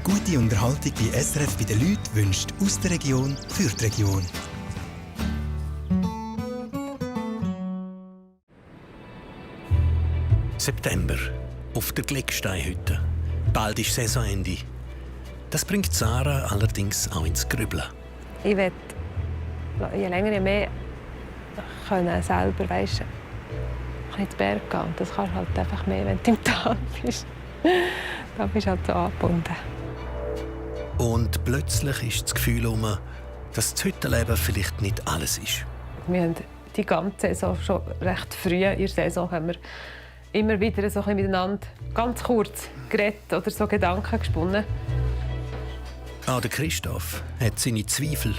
Gute Unterhaltung bei SRF bei den Leuten wünscht aus der Region für die Region. September, auf der Glecksteinhütte. Bald ist Saisonende. Das bringt Sarah allerdings auch ins Grübeln. Ich will je länger, je mehr können selber, weisst, in den Berg gehen. Und das kannst du halt einfach mehr, wenn du im Tal bist. Da bist du halt so angebunden. Und plötzlich ist das Gefühl, dass das Hüttenleben vielleicht nicht alles ist. Wir haben die ganze Saison schon recht früh in der Saison haben wir immer wieder so ein miteinander ganz kurz geredet oder so Gedanken gesponnen. Auch der Christoph hat seine Zweifel.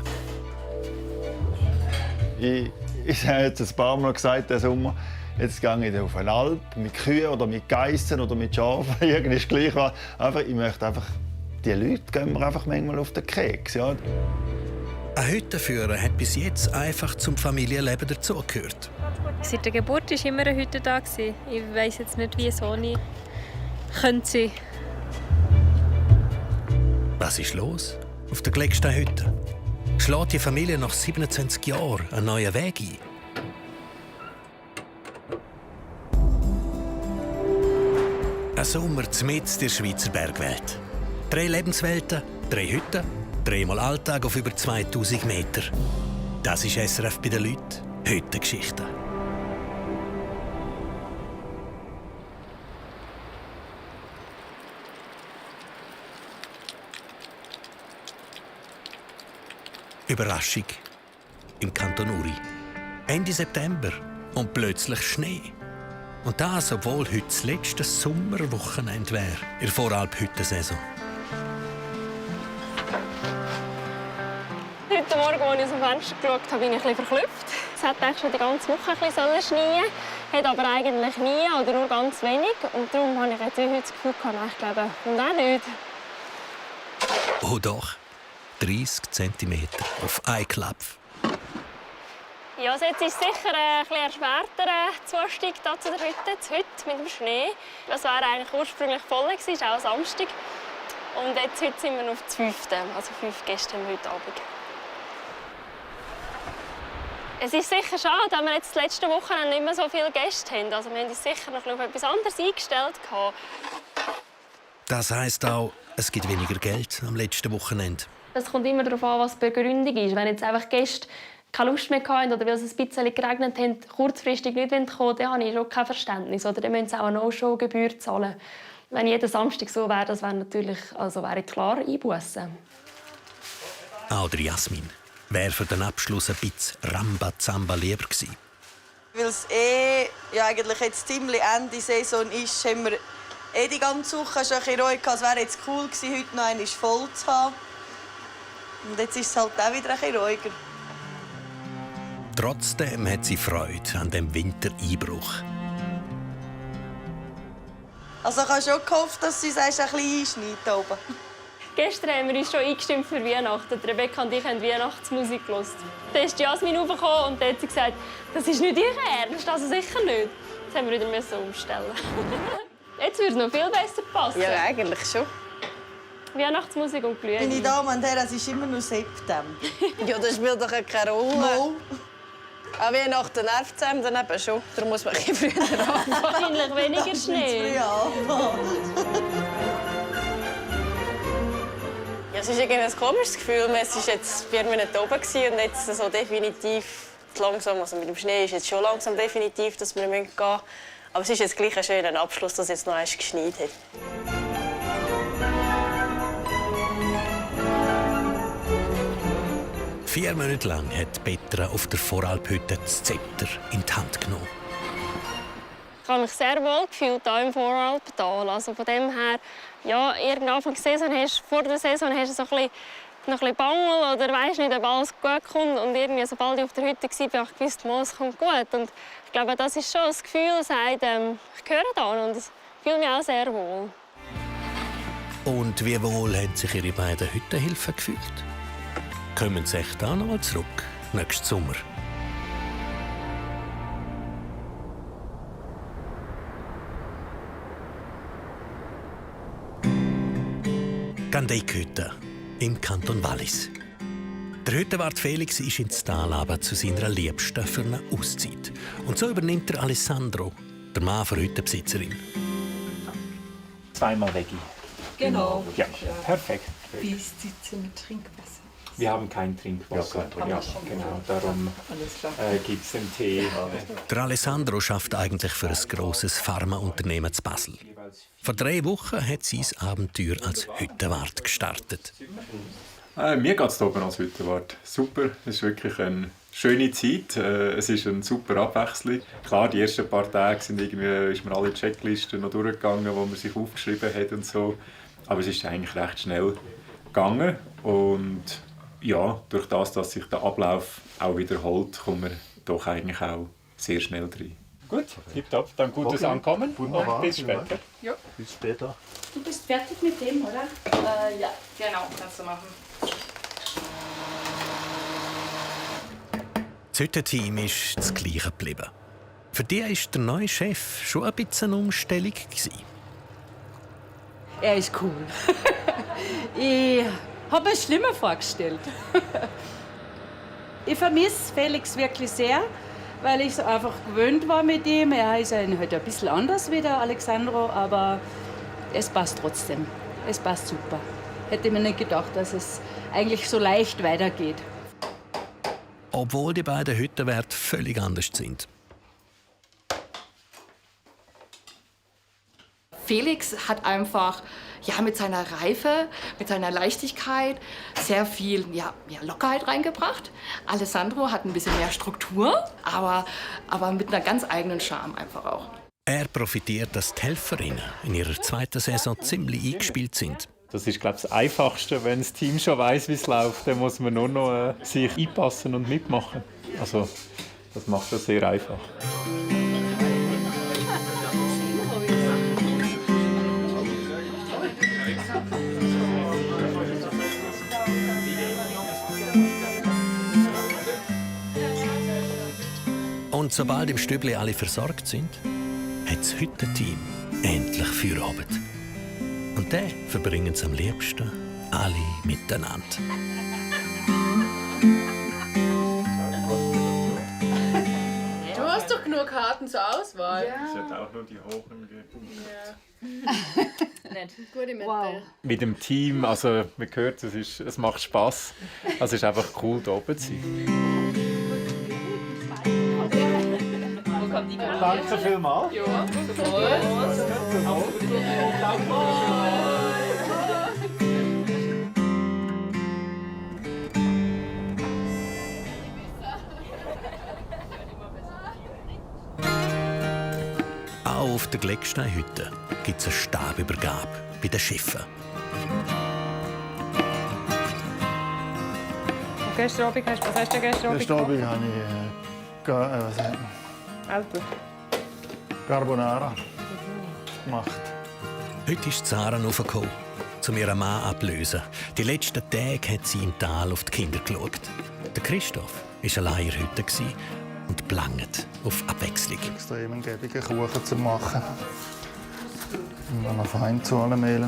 Ich habe jetzt ein paar Mal gesagt, diesen Sommer, jetzt gehe ich auf eine Alp mit Kühen oder mit Geissen oder mit Schafen. Irgendwie ist gleich was. Einfach, ich möchte einfach, die Leute gehen mir einfach manchmal auf den Keks. Ja. Ein Hüttenführer hat bis jetzt einfach zum Familienleben dazugehört. Seit der Geburt war immer eine Hütte da. Ich weiss jetzt nicht, wie so eine könnte sein. Was ist los auf der Glecksteinhütte? Schlägt die Familie nach 27 Jahren einen neuen Weg ein? Ein Sommer mitten in der Schweizer Bergwelt. 3 Lebenswelten, 3 Hütten, 3-mal Alltag auf über 2000 Meter. Das ist SRF bei den Leuten. Hüttengeschichten. Überraschung im Kanton Uri. Ende September und plötzlich Schnee. Und das, obwohl heute das letzte Sommerwochenende wäre in der Voralp-Hüttensaison. Heute Morgen, als ich aus dem Fenster geschaut habe, bin ich ein bisschen verklüpft. Es hat eigentlich schon die ganze Woche ein bisschen schneien, hat aber eigentlich nie oder nur ganz wenig. Und darum habe ich jetzt heute das Gefühl, ich glaube, und auch nicht. Oh doch, 30 cm auf einen Klapf. Ja, also jetzt ist es sicher ein bisschen erschwerter Zustieg hier zu der Hütte, heute mit dem Schnee. Das war eigentlich ursprünglich voll, es ist auch Samstag. Und jetzt heute sind wir auf 5. Also 5 Gäste haben wir heute Abend. Es ist sicher schade, dass wir jetzt das letzte Wochenende nicht mehr so viele Gäste haben. Also wir haben uns sicher noch auf etwas anderes eingestellt. Das heisst auch, es gibt weniger Geld am letzten Wochenende. Es kommt immer darauf an, was die Begründung ist. Wenn jetzt einfach Gäste keine Lust mehr hatten oder weil es ein bisschen geregnet hat, kurzfristig nicht kommen wollen, dann habe ich schon kein Verständnis. Oder dann müssen sie auch eine No-Show-Gebühr zahlen. Wenn jeden Samstag so wäre, das wäre natürlich wäre klar Einbussen. Auch der Jasmin wäre für den Abschluss ein bisschen Rambazamba lieber gewesen. Weil es eigentlich jetzt ziemlich Ende Saison ist, haben wir die ganze Woche schon ein bisschen ruhig gehabt. Es wäre jetzt cool gewesen, heute noch einmal voll zu haben. Und jetzt ist es halt auch wieder ein bisschen ruhiger. Trotzdem hat sie Freude an dem Wintereinbruch. Also ich habe schon gehofft, dass sie ein bisschen einschneit hier oben. Gestern haben wir uns schon eingestimmt für Weihnachten. Rebecca und ich haben Weihnachtsmusik gehört. Dann ist Jasmin raufgekommen und hat sie gesagt, das ist nicht ihr Ernst, also sicher nicht. Jetzt haben wir wieder umstellen. Jetzt würde es noch viel besser passen. Ja, eigentlich schon. Weihnachtsmusik und Glühwein. Meine Damen und Herren, es ist immer noch September. Ja, das spielt doch keine Rolle. No. Auch Weihnachten nervt es einem dann eben schon. Darum muss man ein bisschen früher anfangen. Wahrscheinlich weniger Schnee. Ja, es ist irgendwie ein komisches Gefühl. Man war jetzt 4 Minuten oben und jetzt so definitiv langsam. Also mit dem Schnee ist jetzt schon langsam definitiv, dass wir gehen müssen. Aber es ist jetzt gleich ein schöner Abschluss, dass es jetzt noch einmal geschneit hat. Vier Monate lang hat Petra auf der Voralphütte das Zepter in die Hand genommen. Ich habe mich sehr wohl gefühlt hier im Voralptal. Also von dem her, ja, irgendwann vor der Saison hast du so noch ein bisschen Bangel oder weißt nicht, ob alles gut kommt. Und irgendwie, sobald ich auf der Hütte war, habe ich gewusst, es kommt gut. Und ich glaube, das ist schon das Gefühl, das sagt, ich gehöre da und ich fühle mich auch sehr wohl. Und wie wohl haben sich ihre beiden Hüttenhilfen gefühlt? Kommen sie echt auch noch mal zurück, nächsten Sommer? Gandeik-Hütte im Kanton Wallis. Der Hüttenwart Felix ist ins Tal runter zu seiner Liebsten für eine Auszeit. Und so übernimmt der Alessandro, der Mann der Hüttenbesitzerin. Zweimal Veggie. Genau. Ja, perfekt. Wie sieht es mit Trinkwasser? Wir haben kein Trinkwasser. Ja, genau. Darum gibt es den Tee. Der Alessandro schafft eigentlich für ein grosses Pharmaunternehmen zu Basel. Vor 3 Wochen hat sein Abenteuer als Hüttenwart gestartet. Mir geht es hier oben als Hüttenwart super. Es ist wirklich eine schöne Zeit. Es ist eine super Abwechslung. Klar, die ersten paar Tage ist man alle Checklisten noch durchgegangen, die man sich aufgeschrieben hat und so. Aber es ist eigentlich recht schnell gegangen. Und ja, durch das, dass sich der Ablauf auch wiederholt, kommt man doch eigentlich auch sehr schnell rein. Gut, tipptopp. Dann gutes Ankommen und bis später. Ja. Bis später. Du bist fertig mit dem, oder? Ja, genau, kannst du machen. Das Hüttenteam ist das Gleiche geblieben. Für die war der neue Chef schon ein bisschen eine Umstellung. Er ist cool. Ich habe mir schlimmer vorgestellt. Ich vermisse Felix wirklich sehr, weil ich so einfach gewöhnt war mit ihm. Er ist halt ein bisschen anders wie der Alessandro, aber es passt trotzdem. Es passt super. Hätte mir nicht gedacht, dass es eigentlich so leicht weitergeht. Obwohl die beiden Hüttenwärter völlig anders sind. Felix hat einfach mit seiner Reife, mit seiner Leichtigkeit sehr viel Lockerheit reingebracht. Alessandro hat ein bisschen mehr Struktur, aber mit einer ganz eigenen Charme einfach auch. Er profitiert, dass die Helferinnen in ihrer 2. Saison ziemlich eingespielt sind. Das ist, glaube ich, das Einfachste. Wenn das Team schon weiss, wie es läuft, dann muss man nur noch sich einpassen und mitmachen. Also, das macht das sehr einfach. Und sobald im Stübli alle versorgt sind, hat das Hüttenteam endlich Feierabend. Und den verbringen sie am liebsten alle miteinander. Du hast doch genug Karten zur Auswahl. Ja. Es hat auch nur die Hohen geben. Ja. Nicht. Gute Mitte. Wow. Mit dem Team, also man hört, es macht Spass. Also es ist einfach cool, hier oben zu sein. Danke vielmals. Ja, Auch auf der Glecksteinhütte gibt es eine Stabübergabe bei den Schiffen. Gestern Abend was hast du gestern Abend Gestern Abend habe ich Alter. Carbonara gemacht. Heute ist Sarah raufgekommen, um ihren Mann abzulösen. Die letzten Tage hat sie im Tal auf die Kinder geschaut. Der Christoph war allein in der Hütte und planget auf Abwechslung. Extrem gäbige Kuchen zu machen. Und dann noch fein zu allem Mehl.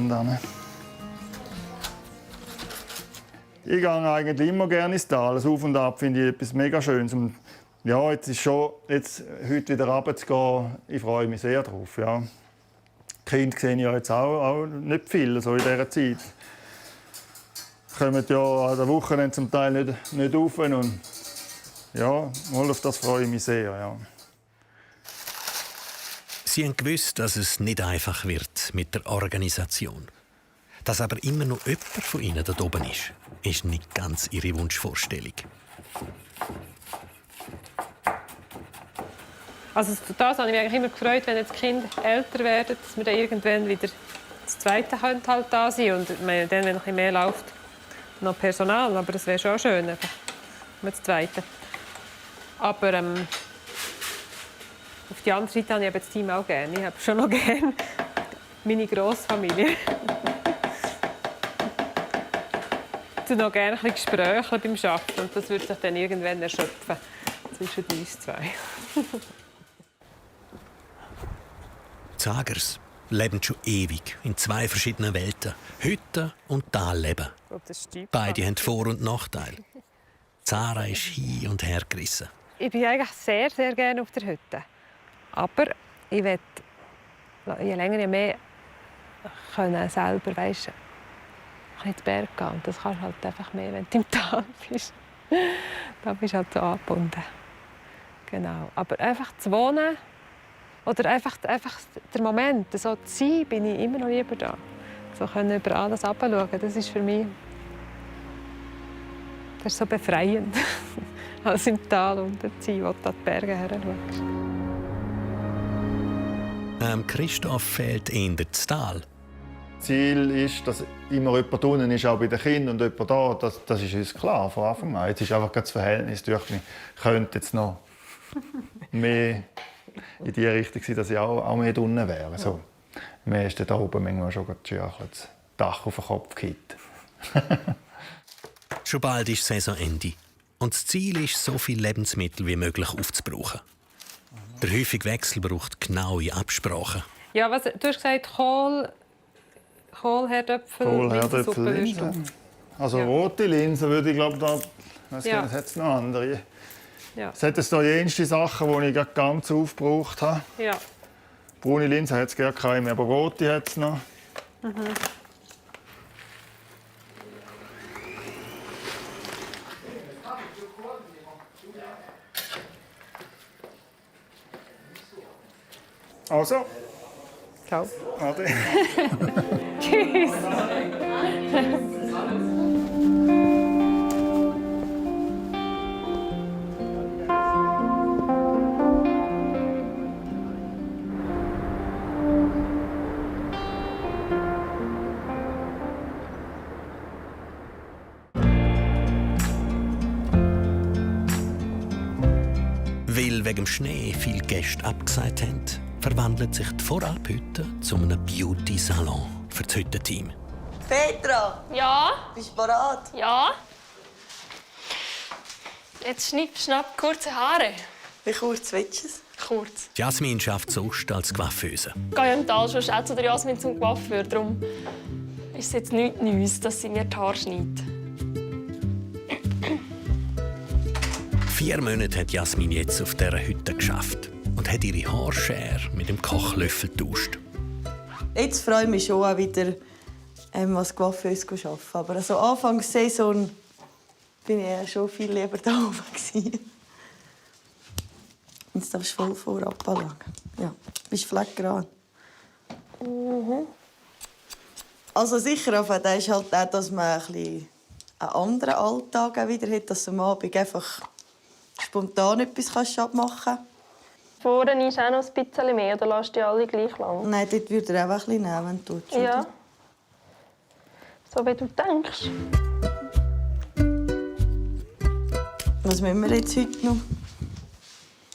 Ich gehe eigentlich immer gerne ins Tal. Das Auf und Ab finde ich etwas mega Schönes. Und ja, jetzt heute wieder runterzugehen, ich freue mich sehr drauf. Ja. Die Kinder sehe ich ja jetzt auch nicht viel so in dieser Zeit. Sie kommen ja an den Wochenenden zum Teil nicht rauf. Und ja, auf das freue ich mich sehr. Ja. Sie haben gewusst, dass es nicht einfach wird mit der Organisation. Dass aber immer noch jemand von ihnen dort oben ist nicht ganz ihre Wunschvorstellung. Also das habe ich mich eigentlich immer gefreut, wenn jetzt die Kinder älter werden, dass wir dann irgendwann wieder das Zweite halt da sein und dann, wenn ein bisschen mehr läuft, noch Personal, aber das wäre schon schön, einfach mit das Zweite. Aber auf die andere Seite habe ich das Team auch gerne. Ich habe schon noch gerne meine Grossfamilie. Ich tue noch gerne ein bisschen Gespräche beim Arbeiten und das würde sich dann irgendwann erschöpfen zwischen uns zwei. Zagers leben schon ewig in 2 verschiedenen Welten. Hütte und Talleben. Beide haben Vor- und Nachteile. Sarah ist hin und her gerissen. Ich bin eigentlich sehr, sehr gerne auf der Hütte. Aber ich will je länger, je mehr können selber, weißt, in den Berg gehen. Und das kannst du halt einfach mehr, wenn du im Tal bist. Da bist du halt so angebunden. Genau. Aber einfach zu wohnen oder einfach der Moment, so zu sein, bin ich immer noch lieber da. So können über alles herabschauen, das ist für mich das ist so befreiend. Als im Tal unten zu sein, wo du an die Berge her schaust. Christoph fehlt eher das Tal. Ziel ist, dass immer jemand unten ist, auch bei den Kindern und jemand da. Das ist uns klar von Anfang an. Jetzt ist einfach das Verhältnis durch mich. Könnte jetzt noch mehr in die Richtung sein, dass ich auch mehr unten wäre. So. Mehr ist da oben manchmal schon das Dach auf den Kopf gekippt. Schon bald ist Saisonende. Und das Ziel ist, so viele Lebensmittel wie möglich aufzubrauchen. Der häufige Wechsel braucht genaue Absprachen. Ja, du hast gesagt, Kohl, Herdöpfel, Linsen. Also ja. Rote Linsen würde ich glaube da. Es hat noch andere. Ja. Es hat da jenste Sachen, die ich ganz aufgebraucht habe. Ja. Braune Linsen hat es gar keine mehr, aber rote hat es noch. Mhm. Also. Ciao. Ade. Tschüss. Weil wegen dem Schnee viele Gäste abgesagt haben, verwandelt sich die Vorabhütte zu einem Beauty-Salon für das Hüttenteam. Petra! Ja? Bist du bereit? Ja? Jetzt schnapp, kurze Haare. Wie kurz willst du es? Kurz. Jasmin schafft sonst als Coiffeuse. Ich gehe ja im Tal schon auch zu der Jasmin zum Coiffeur. Darum ist es jetzt nichts Neues, dass sie mir die Haare schneidet. 4 Monate hat Jasmin jetzt auf dieser Hütte geschafft und hat ihre Haarschere mit dem Kochlöffel getauscht. Jetzt freue ich mich schon auch wieder, als Coiffeuse zu arbeiten. Aber also Anfang der Saison bin ich ja schon viel lieber da oben. Jetzt darfst du voll vorab anlegen. Ja, bist fleckgrad. Mhm. Also sicher, das ist halt auch, dass man einen anderen Alltag wieder hat, dass du am Abend einfach spontan etwas abmachen kannst. Vorne ist auch noch ein bisschen mehr, oder lässt du die alle gleich lang? Nein, dort würde er auch ein bisschen nehmen, wenn du tust. Ja. So wie du denkst. Was müssen wir jetzt heute noch?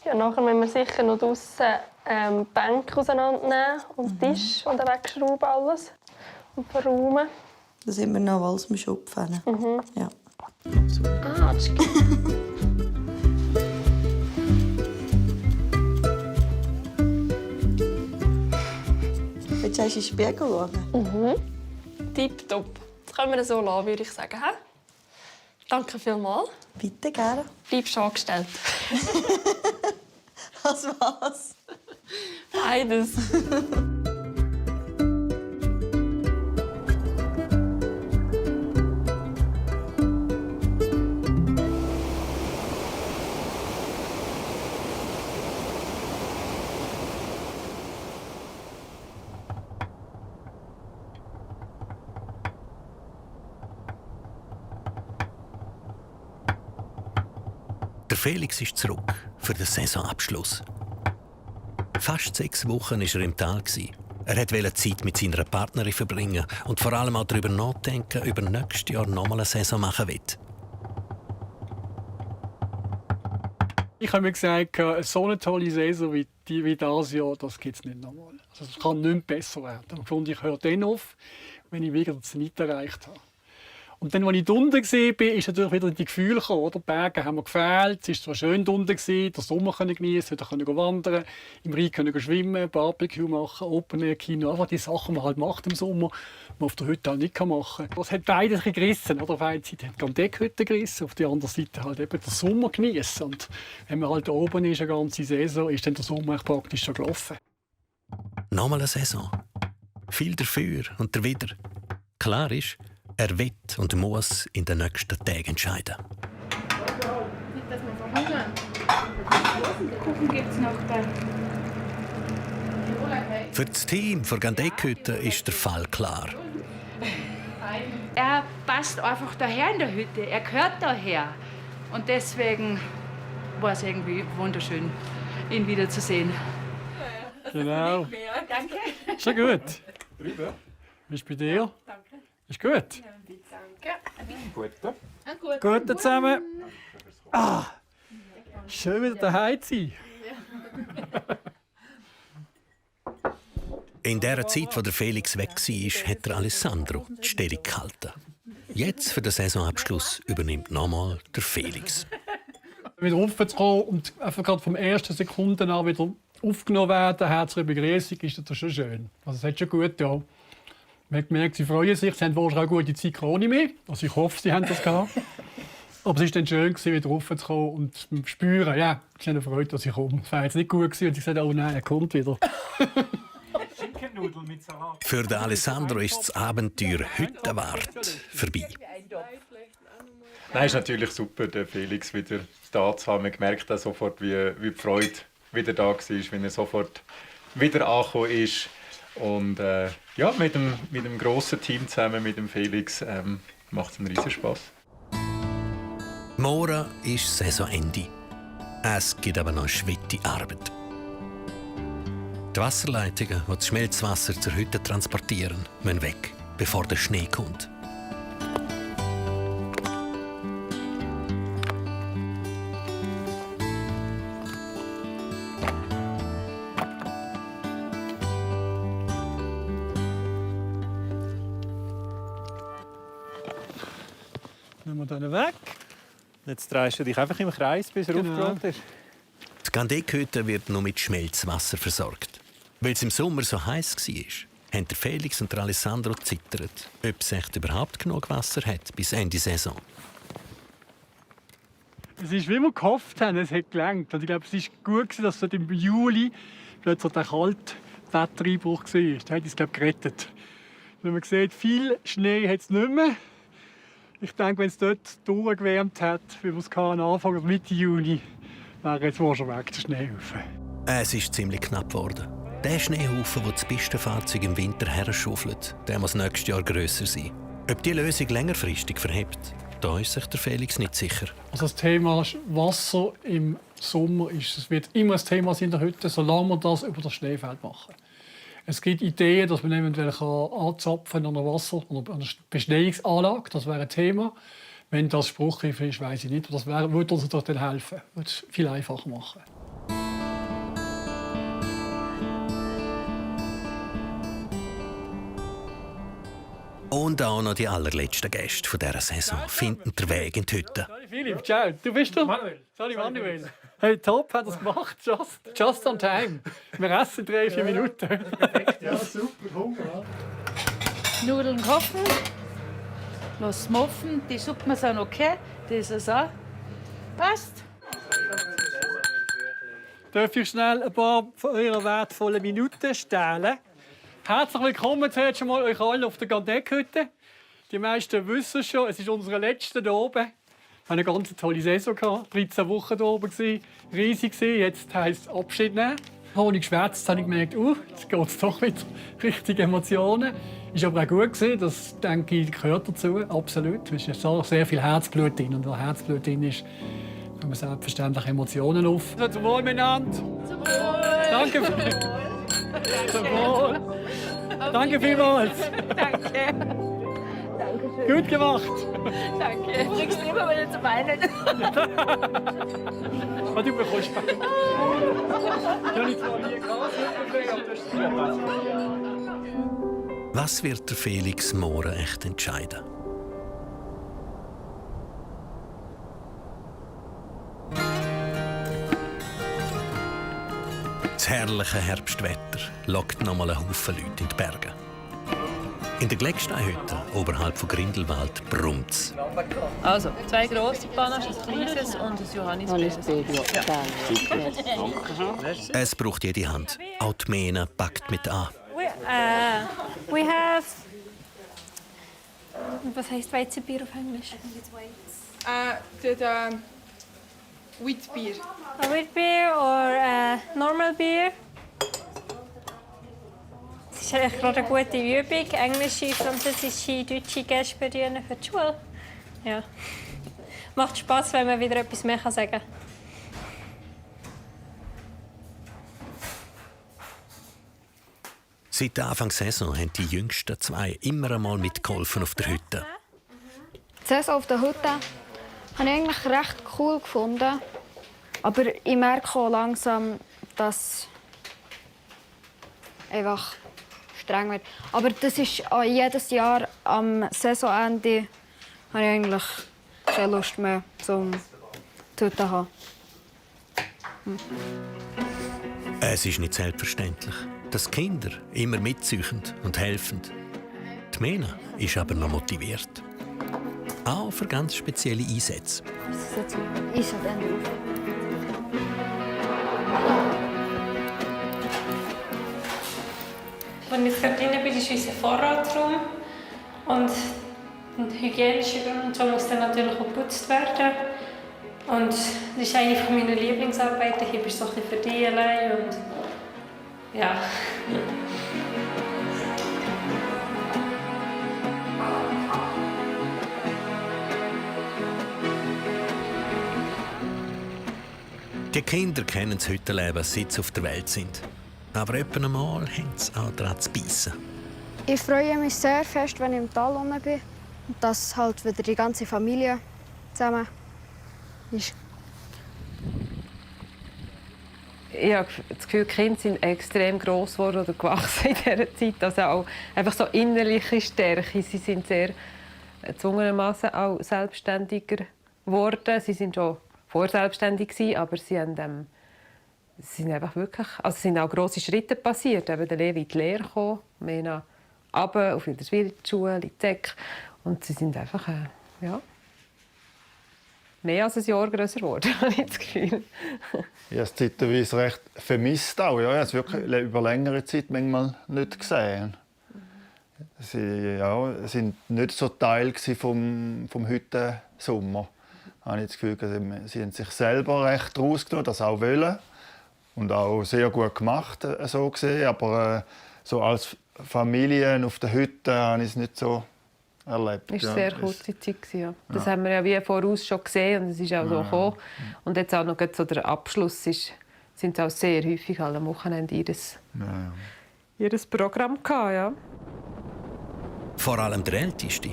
Ja, nachher müssen wir sicher noch draussen Bänke auseinandernehmen und Tisch und wegschrauben alles und verräumen. Da sind wir noch alles im Schopf. Mhm. Ja. Ah, das ist gut. Willst du in den Spiegel schauen? Mhm. Tipptopp. Das können wir so lassen, würde ich sagen. He? Danke vielmals. Bitte, gerne. Bleibst du angestellt? Als was? Beides. Der Felix ist zurück für den Saisonabschluss. Fast 6 Wochen war er im Tal. Er wollte Zeit mit seiner Partnerin verbringen und vor allem auch darüber nachdenken, ob er nächstes Jahr nochmal eine Saison machen will. Ich habe mir gesagt, so eine tolle Saison wie dieses Jahr, das gibt es nicht nochmal. Also es kann nicht besser werden. Und ich höre dann auf, wenn ich wieder das Zenit erreicht habe. Und dann, als ich unten war, ist natürlich wieder die Gefühle gekommen. Oder? Die Berge haben mir gefehlt. Es war zwar schön unten, den Sommer genießen, wieder wandern, im Rhein schwimmen, Barbecue machen, Open-Air-Kino. Einfach die Sachen, die man halt macht im Sommer, die man auf der Hütte halt nicht machen kann. Das hat beides gerissen. Oder? Auf einer Seite hat die Gandeckhütte gerissen, auf der anderen Seite halt eben den Sommer genießen. Und wenn man halt oben ist, eine ganze Saison, ist dann der Sommer praktisch schon gelaufen. Nochmal eine Saison. Viel dafür und dawider. Klar ist, er will und muss in den nächsten Tagen entscheiden. Nicht, dass wir verhungern. Kuchen gibt es noch da. Für das Team von Gandeckhütte ist der Fall klar. Er passt einfach daher in der Hütte. Er gehört daher. Und deswegen war es irgendwie wunderschön, ihn wiederzusehen. Genau. Danke. Schon gut. Wie ist bei dir? Danke. Ist gut? Danke. Gut zusammen. Ah, schön wieder daheim zu sein. In der Zeit, wo der Felix weg war, hat der Alessandro die Stellung gehalten. Jetzt, für den Saisonabschluss, übernimmt nochmal der Felix. Wieder raufzukommen und einfach gerade vom ersten Sekunden an wieder aufgenommen werden, herzliche Begrüßung, ist das schon schön. Also es hat schon gut, ja. Man hat gemerkt, sie freuen sich, sie haben wahrscheinlich auch gute Zeit ohne mich. Also ich hoffe, sie haben das gehabt. Aber es war dann schön, wieder raufzukommen und zu spüren, ja, ich habe Freude, dass ich komme. Es war jetzt nicht gut gewesen, und ich sagte, oh nein, er kommt wieder. Für den Alessandro ist das Abenteuer Hüttenwart vorbei. Nein, ist natürlich super, den Felix wieder da zu haben. Man merkt auch sofort, wie die Freude wieder da war, wenn er sofort wieder angekommen ist. Und ja, mit dem grossen Team zusammen, mit dem Felix, macht es einen riesen Spass. Morgen ist Saisonende. Es gibt aber noch schwere Arbeit. Die Wasserleitungen, die das Schmelzwasser zur Hütte transportieren, müssen weg, bevor der Schnee kommt. Nehmen wir den weg. Jetzt drehst du dich einfach im Kreis, bis er aufgerollt ist. Die Gandeckhütte wird nur mit Schmelzwasser versorgt. Weil es im Sommer so heiß war, haben der Felix und der Alessandro gezittert, ob es echt überhaupt genug Wasser hat bis Ende Saison. Es ist, wie wir gehofft haben, es hat gelangt. Und ich glaube, es war gut, dass es im Juli plötzlich der kalte Wettereinbruch war. Das hat uns, glaube ich, gerettet. Wenn man sieht, viel Schnee hat es nicht mehr. Ich denke, wenn es dort durchgewärmt hat, wie wir es Anfang oder Mitte Juni, wäre jetzt wohl schon weg, der Schneehaufen. Es ist ziemlich knapp geworden. Der Schneehaufen, den das Pistenfahrzeug im Winter herschaufelt, der muss nächstes Jahr grösser sein. Ob die Lösung längerfristig verhebt, da ist sich der Felix nicht sicher. Also das Thema Wasser im Sommer wird immer ein Thema sein in der Hütte, solange wir das über das Schneefeld machen. Es gibt Ideen, dass man eventuell anzapfen an einer Wasser- oder einer Beschneiungsanlage. Das wäre ein Thema. Wenn das spruchreif ist, weiß ich nicht. Das würde uns dann helfen. Würde es viel einfacher machen. Und auch noch die allerletzten Gäste von dieser Saison finden den Weg in die Hütte. Philipp, ciao. Du bist der Manuel. Sorry, Manuel. Hey, top, hat er es gemacht. Just on time. Wir essen 3-4 Minuten. Ja, super, Hunger. Nudeln kochen, los muffen, die Suppen sind okay, das ist auch. Passt. Darf ich schnell ein paar von euren wertvollen Minuten stehlen? Herzlich willkommen zuerst einmal euch allen auf der Gandeckhütte. Die meisten wissen schon, es ist unsere letzte hier oben. Wir hatten eine ganz tolle Saison, 13 Wochen hier oben, riesig. Jetzt heisst es Abschied nehmen. Als ich geschwätzt habe, habe ich gemerkt, jetzt geht es doch wieder richtig Emotionen. Ist aber auch gut gewesen, das denke ich, gehört dazu, absolut. Es ist sehr viel Herzblut drin und wenn Herzblut drin ist, kommen selbstverständlich Emotionen auf. Also, zum Wohl miteinander. Zum Wohl. Danke. Zum Wohl. Danke vielmals. Danke. Gut gemacht. Danke. Du kriegst immer wieder zu weinen. Was du bekommst. Was wird der Felix morgen echt entscheiden? Das herrliche Herbstwetter lockt noch mal einen Haufen Leute in die Berge. In der Glecksteinhütte oberhalb von Grindelwald brummt es. Also, 2 grosse Panache, ein kleines und ein Johannisbeer. Es braucht jede Hand. Auch die Mena packt mit an. We have... Was heißt Weizenbier auf Englisch? Wheat beer. A wheat beer or normal beer. Es ist eigentlich gerade eine gute Übung. Englische, französische, deutsche Gäste bedienen für die Schule. Ja. Macht Spass, wenn man wieder etwas mehr sagen kann. Seit Anfang Saison haben die jüngsten 2 immer einmal mitgeholfen auf der Hütte. Die Saison auf der Hütte habe ich eigentlich recht cool gefunden. Aber ich merke auch langsam, dass einfach streng wird. Aber das ist auch jedes Jahr am Saisonende habe ich eigentlich keine Lust mehr zum Hütte zu haben. Es ist nicht selbstverständlich, dass die Kinder immer mitziehen und helfen. Die Mena ist aber noch motiviert. Auch für ganz spezielle Einsätze. Ist dann Wenn ich jetzt gerade drin bin, ist unser Vorratsraum. Und hygienische Gründe und so muss dann natürlich auch geputzt werden. Und das ist eine meiner Lieblingsarbeiten. Ich bin so ein bisschen verdienen und ja. Die Kinder kennen das Hüttenleben, seit sie auf der Welt sind. Aber etwa einmal haben sie auch daran zu beißen. Ich freue mich sehr fest, wenn ich im Tal unten bin. Und dass halt wieder die ganze Familie zusammen ist. Ich habe das Gefühl, die Kinder sind extrem gross geworden oder gewachsen in dieser Zeit. Also auch einfach so innerliche Stärke. Sie sind sehr gezwungenermaßen auch selbstständiger geworden. Sie sind schon vorselbstständig gewesen, aber sie sind einfach wirklich, also es sind auch grosse Schritte passiert. Eben der Levi in die Lehre gekommen, Mena runter auf Wilderswil in die Schule, in die Zec. Und sie sind einfach, ja, mehr als ein Jahr grösser geworden, habe ich das Gefühl. Ich habe es zeitweise recht vermisst auch. Ja, ich habe es wirklich über längere Zeit manchmal nicht gesehen. Sie sind nicht so Teil vom Hüttensommer. Ich habe das Gefühl, sie haben sich selber recht rausgenommen, das auch wollen. Und auch sehr gut gemacht, so gesehen. Aber so als Familie auf der Hütte habe ich es nicht so erlebt. Das war eine sehr kurze Zeit. Ja. Das haben wir ja wie voraus schon gesehen und es ist auch so gekommen. Und jetzt auch noch so der Abschluss sind sie auch sehr häufig am Wochenende ihr Programm gehabt, ja. Vor allem der Älteste,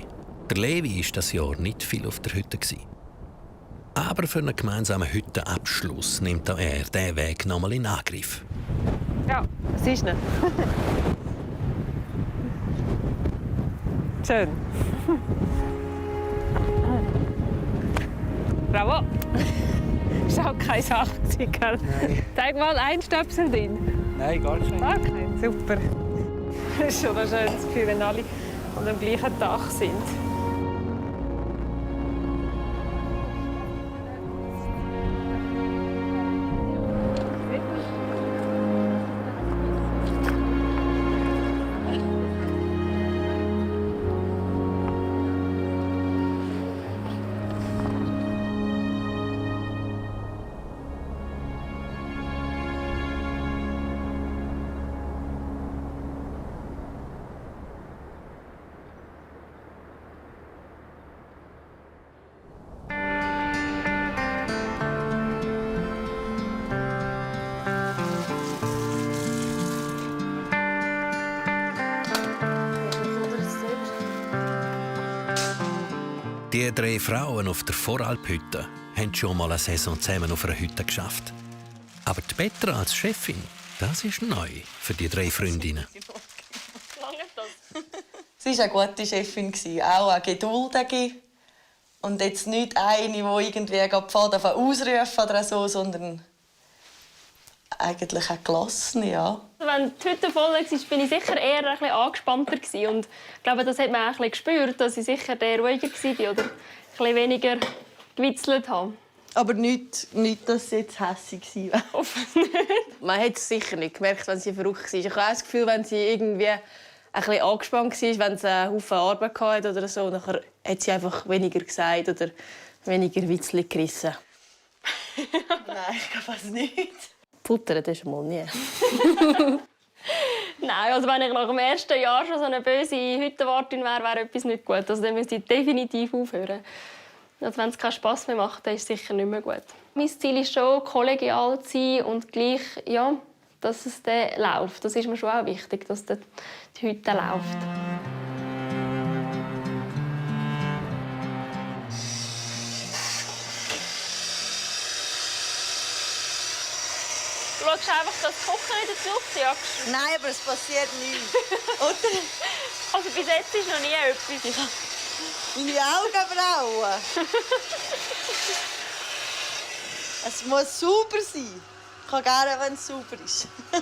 der Levi, war das Jahr nicht viel auf der Hütte. Aber für einen gemeinsamen Hüttenabschluss nimmt auch er diesen Weg noch mal in Angriff. Ja, es ist nicht. Schön. Bravo. Das war auch keine Sache, gell? Zeig mal, ein Stöpsel drin. Nein, gar nicht. Okay, super. Das ist schon ein schönes Gefühl, wenn alle an dem gleichen Dach sind. Die 3 Frauen auf der Voralphütte haben schon mal eine Saison zusammen auf einer Hütte geschafft. Aber die Petra als Chefin, das ist neu für die 3 Freundinnen. Sie war eine gute Chefin, auch eine geduldige. Und jetzt nicht eine, die irgendwie die Pfade ausrufen oder so, sondern Eigentlich auch gelassen, ja. Wenn die Hütte voll war, bin ich sicher eher ein bisschen angespannter gewesen. Und ich glaube, das hat man auch ein bisschen gespürt, dass ich sicher eher ruhiger war oder ein bisschen weniger gewitzelt habe. Aber nicht, dass sie jetzt hässlich war. Man hat es sicher nicht gemerkt, wenn sie verrückt war. Ich habe auch das Gefühl, wenn sie irgendwie ein bisschen angespannt war, wenn sie einen Haufen Arbeit hatte oder so, dann hat sie einfach weniger gesagt oder weniger Witzli gerissen. Nein, ich glaube es nicht. Futtern, das ist mal nie. Nein, also wenn ich nach dem ersten Jahr schon so eine böse Hüttenwartin wäre, wäre etwas nicht gut. Also dann müsste ich definitiv aufhören. Also wenn es keinen Spass mehr macht, dann ist es sicher nicht mehr gut. Mein Ziel ist schon, kollegial zu sein und gleich, ja, dass es dann läuft. Das ist mir schon auch wichtig, dass die Hütte läuft. Du schaust einfach, dass das Kochen nicht ins Luft jagst. Nein, aber es passiert nichts. Oder? Also bis jetzt ist noch nie etwas. Meine Augenbrauen. Es muss sauber sein. Ich kann gerne, wenn es sauber ist. Es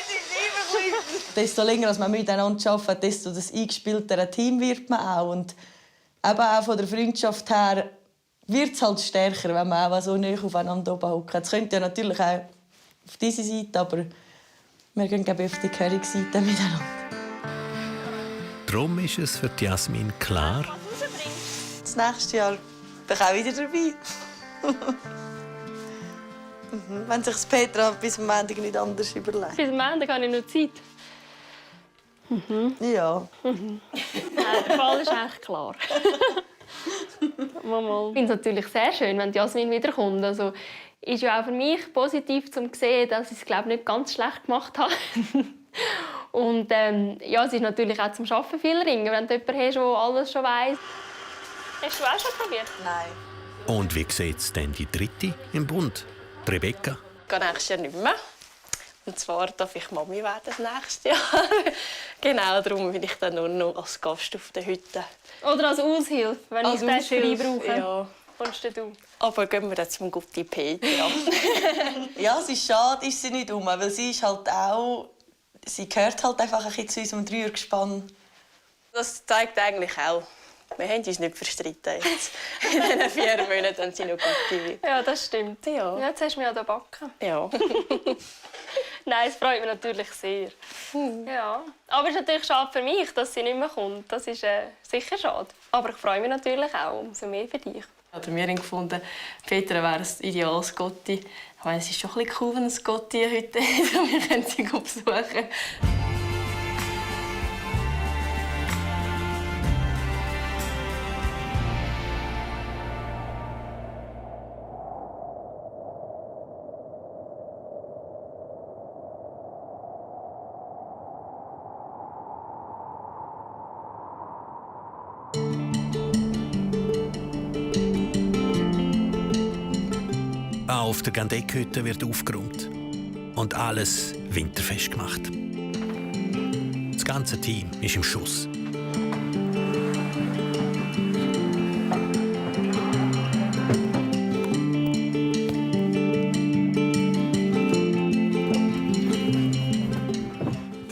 ist immer gut. Desto länger als man miteinander arbeitet, desto das eingespieltere Team wird man auch. Und eben auch von der Freundschaft her wird es halt stärker, wenn man auch so nah aufeinander oben hockt. Es könnte ja natürlich auch auf diese Seite, aber wir gehen auf die Gehörigseite miteinander. Darum ist es für Jasmin klar, Das nächste Jahr bin ich auch wieder dabei. Wenn sich das Petra bis am Montag nicht anders überlegt. Bis am Montag habe ich noch Zeit. Ja. Nein, der Fall ist echt klar. Ich finde es natürlich sehr schön, wenn Jasmin wiederkommt. Also, ist ja auch für mich positiv zu sehen, dass ich es glaube nicht ganz schlecht gemacht habe. Und ja, es ist natürlich auch zum Arbeiten viel ringen, wenn du jemanden hast, der alles schon weiss. Hast du auch schon probiert? Nein. und wie sieht es denn die dritte im Bund, die Rebecca? Ich gehe nächstes Jahr nicht mehr. Und zwar darf ich Mami werden das nächste Jahr. Genau, darum bin ich dann nur noch als Gast auf der Hütte. Oder als Aushilfe, wenn ich das frei brauche. Ja. Kommst du? Aber gehen wir jetzt zum guten Peter. Ja, es ist schade, ist sie nicht um, weil sie ist halt auch, sie gehört halt einfach ein bisschen zu unserem Dreiergespann. Das zeigt eigentlich auch, wir haben uns nicht verstritten jetzt. In diesen 4 Monaten haben sie noch gute. Ja, das stimmt. Ja. Jetzt hast du mich an den Backen. Ja. Nein, es freut mich natürlich sehr. Ja. Aber es ist natürlich schade für mich, dass sie nicht mehr kommt. Das ist sicher schade. Aber ich freue mich natürlich auch umso mehr für dich. Wir haben gefunden, Petra wäre ein ideales Gotti. Ich meine, es ist schon ein bisschen cool, wenn ein Gotti heute hat. Wir können sie besuchen. Auch auf der Gandeckhütte wird aufgeräumt und alles winterfest gemacht. Das ganze Team ist im Schuss.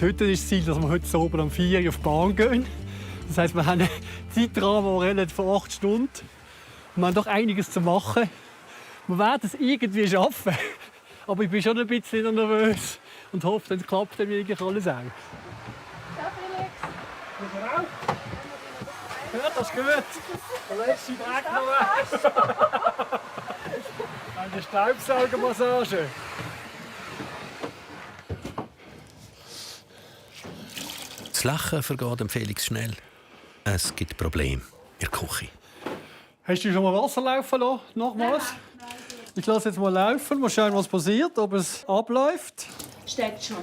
Heute ist das Ziel, dass wir heute oben um 4 Uhr auf die Bahn gehen. Das heisst, wir haben einen Zeitrahmen relativ von 8 Stunden. Wir haben doch einiges zu machen. Wir werden es irgendwie schaffen. Aber ich bin schon ein bisschen nervös und hoffe, es klappt dann wirklich alles auch. Ja, Felix. Hört das gut? Der letzte Dreck noch weg. Eine Staubsaugermassage. Das Lachen vergeht dem Felix schnell. Es gibt Probleme in der Küche. Hast du schon mal Wasser laufen lassen? Nochmals? Ich lasse jetzt mal laufen. Mal schauen, was passiert, ob es abläuft. Steht schon.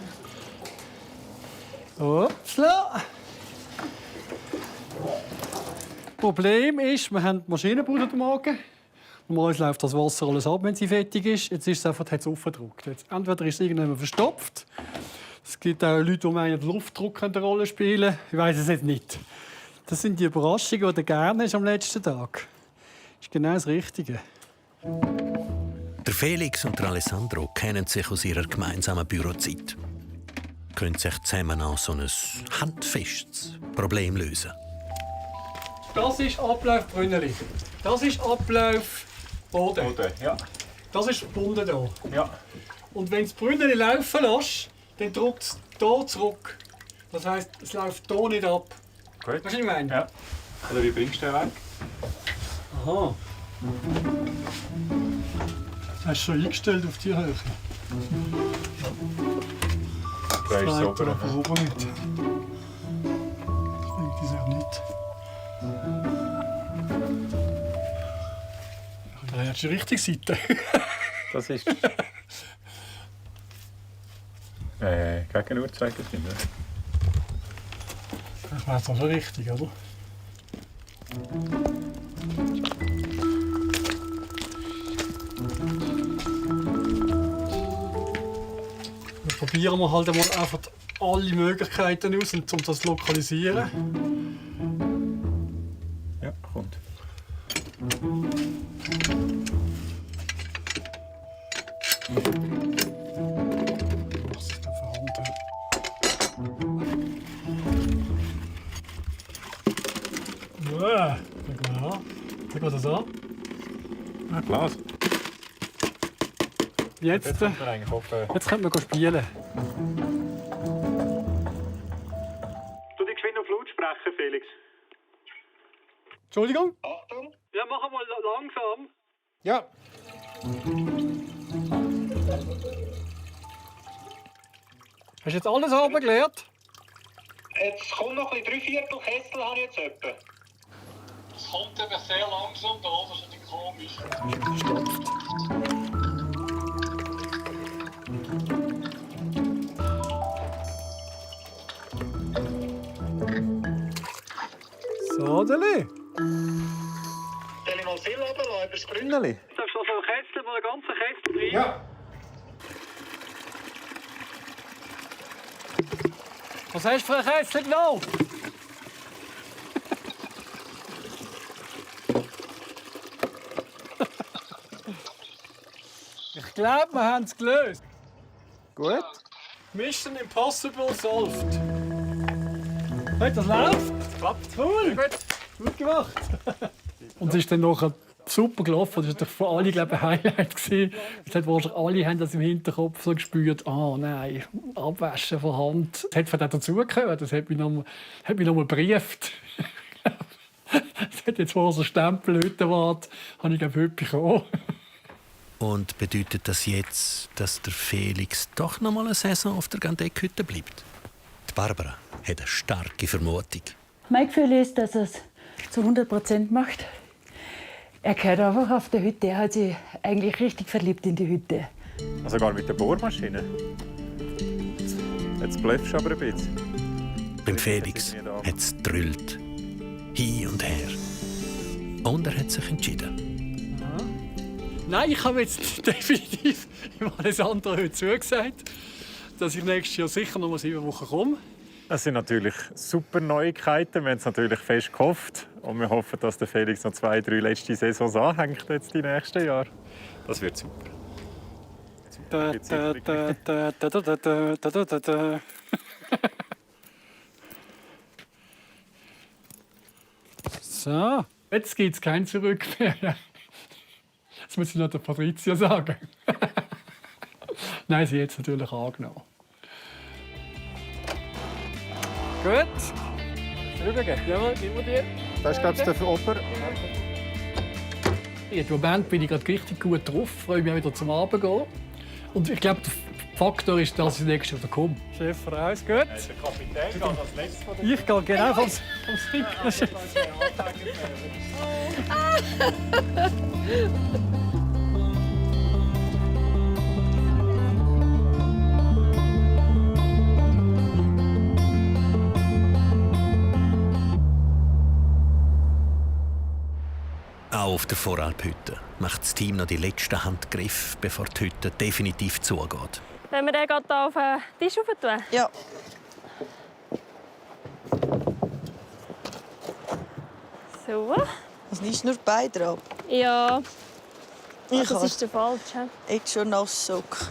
Upsla. Problem ist, wir haben die Maschinenbude am Morgen. Normalerweise läuft das Wasser alles ab, wenn sie fertig ist. Jetzt ist es einfach aufgedruckt. Entweder ist es irgendjemand verstopft. Es gibt auch Leute, die meinen, der Luftdruck eine Rolle spielen. Ich weiß es jetzt nicht. Das sind die Überraschungen, die du gerne hast am letzten Tag. ist genau das Richtige. Der Felix und der Alessandro kennen sich aus ihrer gemeinsamen Bürozeit. Können sich zusammen an so ein handfestes Problem lösen. Das ist Ablauf Brünneli. Das ist Ablauf Boden. Ja. Das ist gebunden hier. Ja. Und wenn du das Brünneli laufen lässt, dann drückt es hier zurück. Das heisst, es läuft hier nicht ab. Gut. Weißt du, was ich meine? Ja. Oder wie bringst du den weg? Aha. Hast du schon eingestellt auf die Höhe? Da ist es oben. Aber oben nicht. Das bringt es auch nicht. Da hast du die richtige Seite. Das ist... gegen Uhrzeigersinn, oder? Das wäre jetzt also richtig, oder? Dann probieren wir halt einmal einfach alle Möglichkeiten aus, um das zu lokalisieren. Ja, kommt. Ja, genau. Schau mal das an. Ja, Glas. Jetzt könnte man spielen. Du dich geschwind auf Laut sprechen, Felix. Entschuldigung? Achtung. Ja, mach mal langsam. Ja. Hast du jetzt alles runtergelernt? Jetzt kommt noch ein bisschen 3/4 Kessel, habe ich jetzt etwa. Es kommt eben sehr langsam da, das ist ein bisschen komisch. So, Deli. Soll ich mal Sill runterlassen über das Brünneli? Darfst du also einen Kessel, mal einen ganzen Kessel rein? Ja. Was hast du für einen Kessel genommen? Ich glaube, wir haben es gelöst. Gut. Mission Impossible solved. Hey, das läuft. Klappt. Cool. Gut gemacht. Und es ist dann nachher super gelaufen. Das war für alle, glaube ich, ein Highlight gewesen. Alle haben das im Hinterkopf so gespürt. Ah, nein, Abwaschen von Hand. Das hat von denen dazugehört. Das hat mich noch mal gebrieft. Es hat jetzt vor so Stempel heute wart, habe ich heute bekommen. Und bedeutet das jetzt, dass der Felix doch noch mal eine Saison auf der Gandeck-Hütte bleibt? Die Barbara hat eine starke Vermutung. Mein Gefühl ist, dass er es zu 100% macht. Er gehört einfach auf der Hütte. Er hat sich eigentlich richtig verliebt in die Hütte. Also sogar mit der Bohrmaschine. Jetzt bluffst du aber ein bisschen. Beim Felix hat es gedrüllt. Hin und her. Und er hat sich entschieden. Nein, ich habe jetzt definitiv Alessandro heute zugesagt, dass ich nächstes Jahr sicher noch mal 7 Wochen komme. Das sind natürlich super Neuigkeiten. Wir haben es natürlich fest gehofft. Und wir hoffen, dass der Felix noch 2, 3 letzte Saisons anhängt jetzt die nächsten Jahre. Das wird super. So, jetzt gibt es kein Zurück mehr. Das muss ich noch der Patricia sagen. Nein, sie hat es natürlich angenommen. Gut. Rübergehen. Jawohl, immer die. Das ist, glaube ich, der Oper. Im Moment bin ich gerade richtig gut drauf. Ich freue mich wieder zum Abend gehen. Und ich glaube, der Faktor ist, dass ich nächstes Jahr wieder komme. Chef voraus, gut. Der Kapitän geht als letztes von der Ich gehe genau vom Stick. Auch auf der Voralphütte macht das Team noch die letzten Handgriffe, bevor die Hütte definitiv zugeht. Wenn wir den gerade hier auf den Tisch rauf tun? Ja. So. Das ist nur die Beine drauf. Ja, das ist der falsche. Jetzt schon Nasssocken.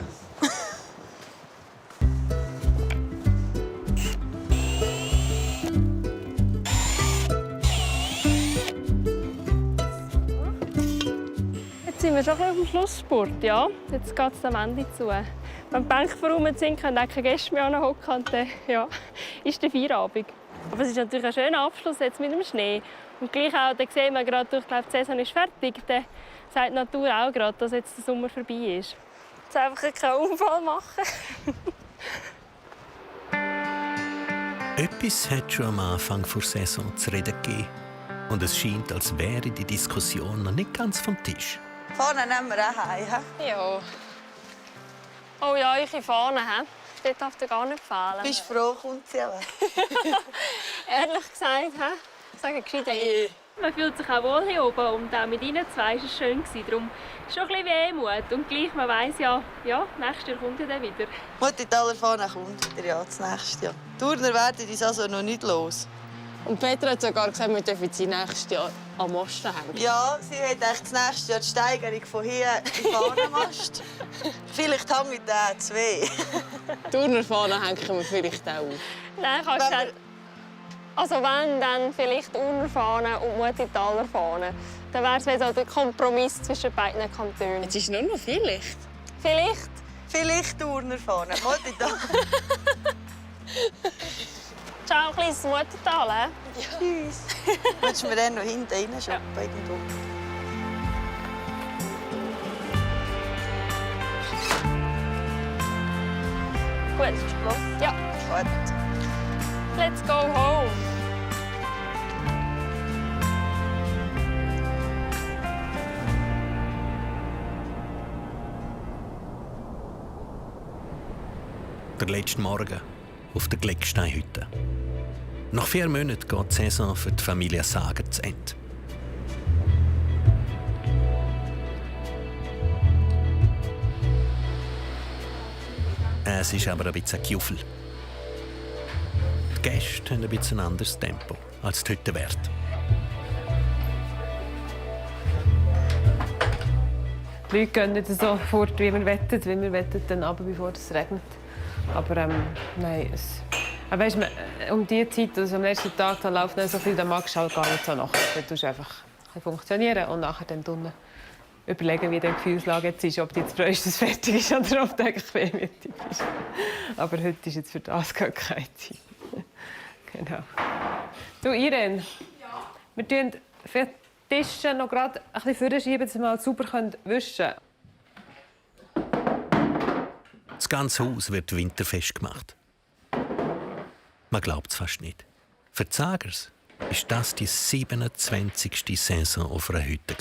Jetzt sind wir schon ein bisschen auf dem Schlussspurt, ja. Jetzt geht es am Ende zu. Wenn die Bänke verräumt sind, können auch keine Gäste mehr anhocken und dann, ja, ist der Feierabend. Aber es ist natürlich ein schöner Abschluss jetzt mit dem Schnee. Und gleich auch, dann sehen wir gerade, ich glaube, die Saison ist fertig. Dann sagt die Natur auch gerade, dass jetzt der Sommer vorbei ist. Jetzt einfach keinen Unfall machen. Etwas hat schon am Anfang der Saison zu reden gegeben. Und es scheint, als wäre die Diskussion noch nicht ganz vom Tisch. Vorne nehmen wir auch heim. Ja. Oh ja, eure Fahne, hä? Das darf dir gar nicht fehlen. Bist du froh, kommt sie auch? Ehrlich gesagt, hä? Sagen gescheit. Man fühlt sich auch wohl hier oben und auch mit ihnen zwei war es schön. Darum ist schon ein bisschen Wehmut. Und gleich, man weiss ja, nächstes Jahr kommt ja dann wieder. Muttitaler Fahne kommt wieder, ja, das nächste Jahr. Die Turner werden die Saison noch nicht los. Und Petra hat sogar gesagt, wir dürfen sie nächstes Jahr am Mast hängen. Ja, sie hat das nächste Jahr die Steigerung von hier in den Fahnenmast. Vielleicht hängen da zwei. Turnerfahne hängen wir vielleicht auch auf. Nein, kannst du also wenn, dann vielleicht Urnerfahne und Muttitaler Fahne. Dann wäre es so der Kompromiss zwischen beiden Kantonen. Jetzt ist nur noch vielleicht. Vielleicht? Vielleicht Turner Fahne, Muttitaler. Ciao, kleines Muttertal, hä? Ja. Tschüss. Willst du mir dann noch hinten reinschauen? Ja. Gut, Schluss. Ja. Gut. Let's go home. Der letzte Morgen auf der Glecksteinhütte. Nach 4 Monaten geht die Saison für die Familie Sager zu Ende. Es ist aber ein bisschen Gejuffel. Die Gäste haben ein bisschen ein anderes Tempo als die Hüttenwärter. Die Leute gehen nicht so fort, wie wir wettet, weil wir wettet dann runter, bevor es regnet. Aber nein, weißt, um die Zeit, also am letzten Tag, dann läuft nicht so viel, dann magst du halt gar nicht so nachher. Dann tust du einfach funktionieren und nachher dann unten überlegen, wie die Gefühlslage jetzt ist, ob du jetzt freust, dass es fertig ist oder ob du eigentlich wehmütig bist. Aber heute ist jetzt für das gar keine Zeit. Genau. Du, Irene, wir tun für die Tische noch gerade ein bisschen vorschieben, dass wir mal sauber wischen können. Das ganze Haus wird winterfest gemacht. Man glaubt es fast nicht. Für die Sagers war das die 27. Saison auf einer Hütte.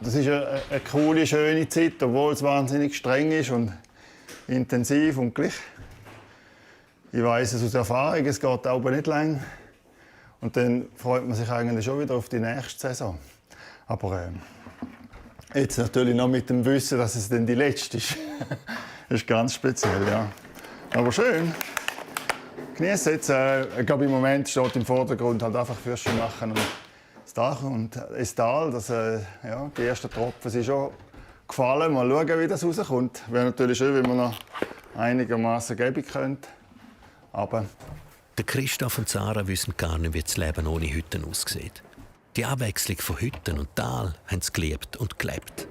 Das ist eine coole, schöne Zeit, obwohl es wahnsinnig streng ist und intensiv und gleich. Ich weiss es aus Erfahrung, es geht aber nicht lang. Und dann freut man sich eigentlich schon wieder auf die nächste Saison. Aber jetzt natürlich noch mit dem Wissen, dass es dann die letzte ist. Das ist ganz speziell, ja. Aber schön. Genieße jetzt. Ich glaube, im Moment steht im Vordergrund halt einfach Fürsten machen und das Dach und das Tal. Das, ja, die ersten Tropfen sind schon gefallen. Mal schauen, wie das rauskommt. Wäre natürlich schön, wenn man noch einigermaßen geben könnte. Aber der Christoph und Sarah wissen gar nicht, wie das Leben ohne Hütten aussieht. Die Abwechslung von Hütten und Tal haben sie geliebt und gelebt.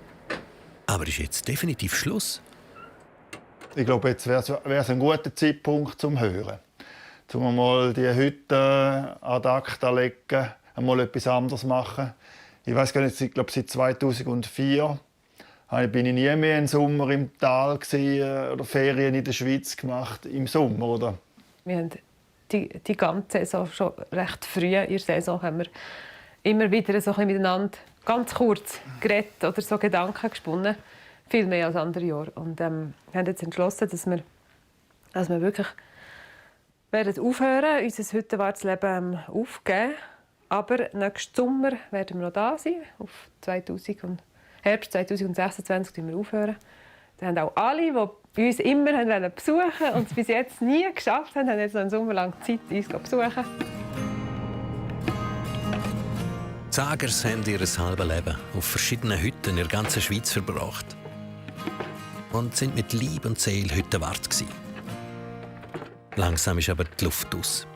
Aber ist jetzt definitiv Schluss? Ich glaube, jetzt wäre es ein guter Zeitpunkt zum Hören. Um mal die Hütte ad acta legen, einmal etwas anderes machen. Ich weiß gar nicht, ich glaube, seit 2004 bin ich nie mehr im Sommer im Tal oder Ferien in der Schweiz gemacht im Sommer, oder? Wir haben die ganze Saison schon recht früh in der Saison haben wir immer wieder so ein miteinander ganz kurz geredet oder so Gedanken gesponnen. Viel mehr als andere Jahre. Und wir haben jetzt entschlossen, dass wir wirklich werden aufhören, unser Hüttenwartsleben aufgeben. Aber nächsten Sommer werden wir noch da sein. Auf Herbst 2026 werden wir aufhören. Da haben auch alle, die uns immer besuchen wollten und es bis jetzt nie geschafft haben, jetzt noch einen Sommer lang Zeit, uns zu besuchen. Die Sagers haben ihr halbes Leben auf verschiedenen Hütten in der ganzen Schweiz verbracht. Und sind mit Leib und Seele Hüttenwart gewesen. Langsam ist aber die Luft aus.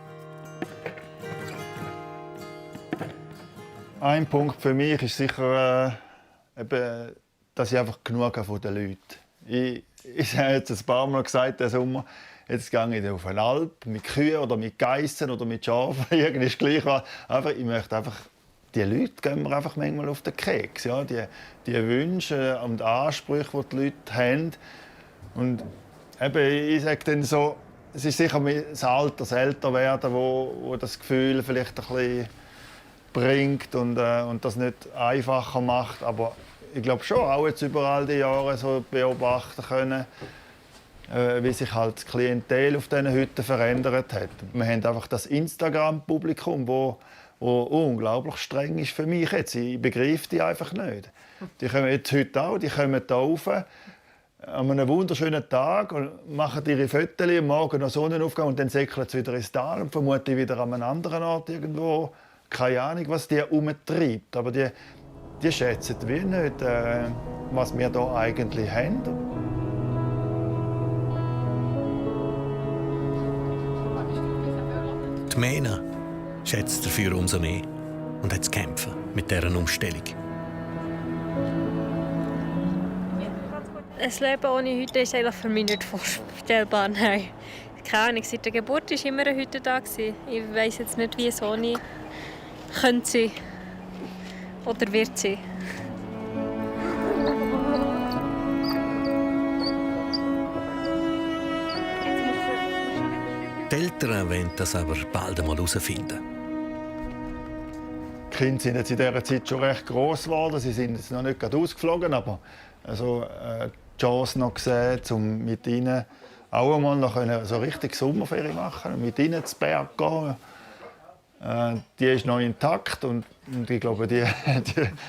Ein Punkt für mich ist sicher, dass ich einfach genug habe von den Leuten. Ich habe jetzt ein paar Mal gesagt, diesen Sommer, jetzt gehe ich auf eine Alp mit Kühen oder mit Geissen oder mit Schafen. Irgendwie ist gleich. Ich möchte einfach, die Leute gehen mir einfach manchmal auf den Keks. Ja? Die Wünsche und Ansprüche, die die Leute haben. Und ich sage dann so, es ist sicher das Alter, das Älterwerden, wo das Gefühl vielleicht ein bisschen bringt und das nicht einfacher macht. Aber ich glaube schon, auch jetzt über all die Jahre so beobachten können, wie sich halt das Klientel auf diesen Hütten verändert hat. Wir haben einfach das Instagram-Publikum, wo unglaublich streng ist für mich jetzt. Ich begreife die einfach nicht. Die kommen jetzt heute auch, die kommen hier rauf, an einem wunderschönen Tag und machen ihre Fotos, am Morgen noch Sonnenaufgang und dann säckeln sie wieder ins Tal und vermutlich wieder an einem anderen Ort irgendwo. Keine Ahnung, was die umtreibt. Aber die schätzen wie nicht, was wir hier eigentlich haben. Die Mena schätzt dafür umso mehr und hat zu kämpfen mit dieser Umstellung. Ein Leben ohne Hütte ist eigentlich für mich nicht vorstellbar. Nein. Keine Ahnung, seit der Geburt war immer eine Hütte da. Ich weiss jetzt nicht, wie es ohne könnte sein oder wird sein. Die Eltern wollen das aber bald einmal herausfinden. Die Kinder sind jetzt in dieser Zeit schon recht gross geworden. Sie sind jetzt noch nicht gerade ausgeflogen, aber die Chance noch gesehen, um mit ihnen auch einmal noch so richtig Sommerferien machen und mit ihnen zu Berg gehen. Die ist noch intakt und ich glaube, die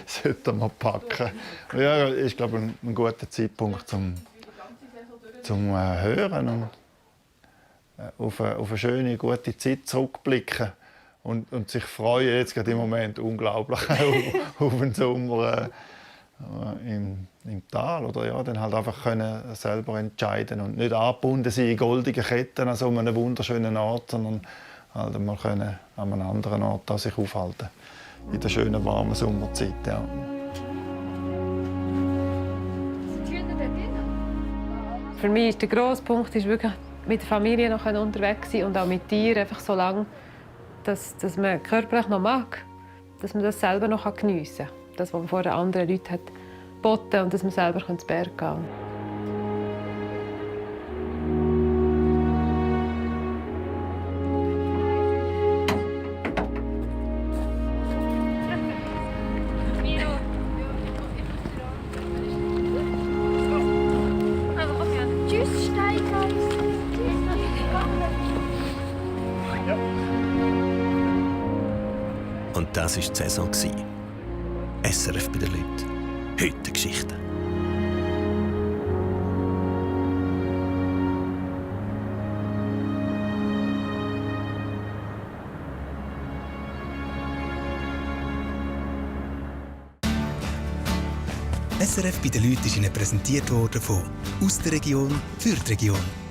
sollten wir packen. Ja, ist glaube ich, ein guter Zeitpunkt zum Hören und auf eine schöne, gute Zeit zurückblicken und sich freuen jetzt gerade im Moment unglaublich auf den Sommer im Tal oder ja, dann halt einfach können selber entscheiden und nicht angebunden sein in goldigen Ketten an so einem wunderschönen Ort, sondern halt mal können an einem anderen Ort sich aufhalten in der schönen warmen Sommerzeit. Ja. Für mich ist der grosse Punkt wirklich mit der Familie noch unterwegs sein und auch mit Tieren einfach so lange, dass man körperlich noch mag, dass man das selber noch geniessen kann. Das, was man vor anderen Leuten hat geboten und dass man selber ins Berg gehen kann. Tschüss, Steigeis. Und das war die Saison. SRF bei den Leuten. Heute Geschichten. SRF bei den Leuten ist Ihnen präsentiert worden von «Aus der Region für die Region».